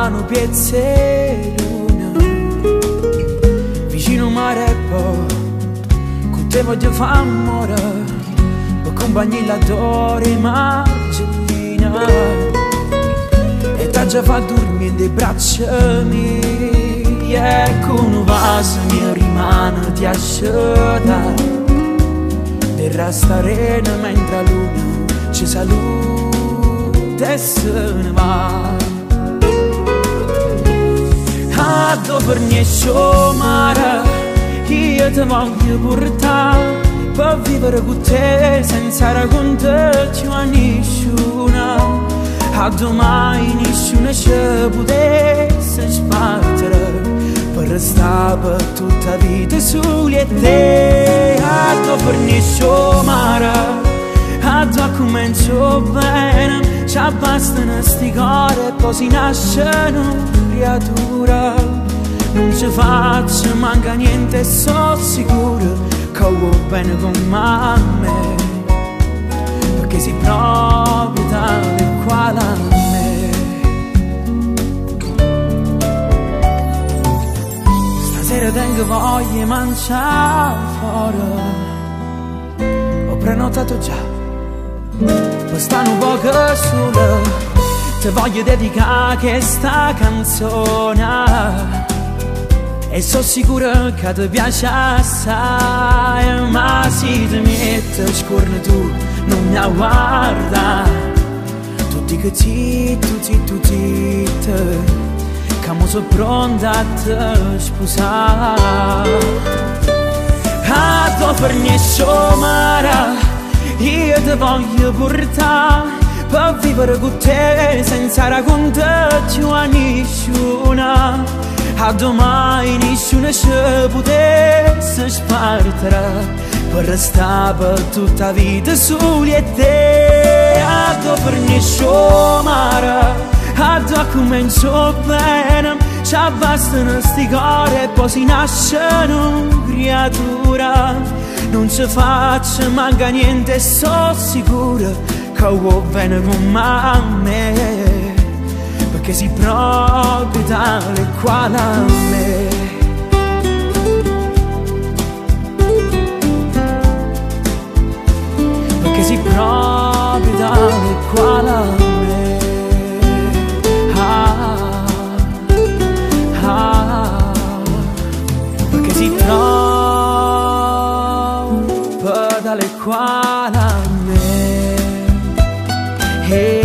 Nu piezz' 'e luna Vicino 'o mare e po' Cu te voglio fa ammore Pe cumpagnia l'addore 'e Margellina E t'aggia fa durmì 'int' 'e braccia mie Cu nu vaso mio rimane ti asciuta E resta arena mentre 'a luna ci saluta e se ne va. Addò fernesce 'o mare, io te voglio purtà pe vivere cu te senza raccontà cchiù a nisciuno. Addò mai nisciuno ci potesse spartere per restare per tutta la vita soli e te. Addò fernesce 'o mare, addò accumencia 'o bene, ci abbastano sti core e poi si nasce una creatura. Non ci faccio manca niente, so sicuro che vuoi bene come a me, perché sei proprio tale e quale a me. Stasera tengo voglia 'e mangià fora. Ho prenotato già per sta nu poco sola. Te voglio dedicare questa canzone e so sicuro che ti piace assai. Ma se ti metti scorno tu non mi guarda, tu dico zitto, zitto, zitto, che mo sono pronta a te sposare. Addò fernesce 'o mare, io te voglio portare per vivere con te senza raccontare più a nessuno. Addò mai nessuno ci potesse spartere per restare per tutta la vita soli e te. Addò fernesce 'o mare, addò accumencia 'o bene, ci abbastano sti core e poi si nasce una creatura. Non ci faccio manca niente, so sicuro che vuoi bene come a me, perché sei proprio tale e quale a me. Perché sei proprio tale e quale a me. Ah, ah, perché sei proprio tale e quale a me. Hey.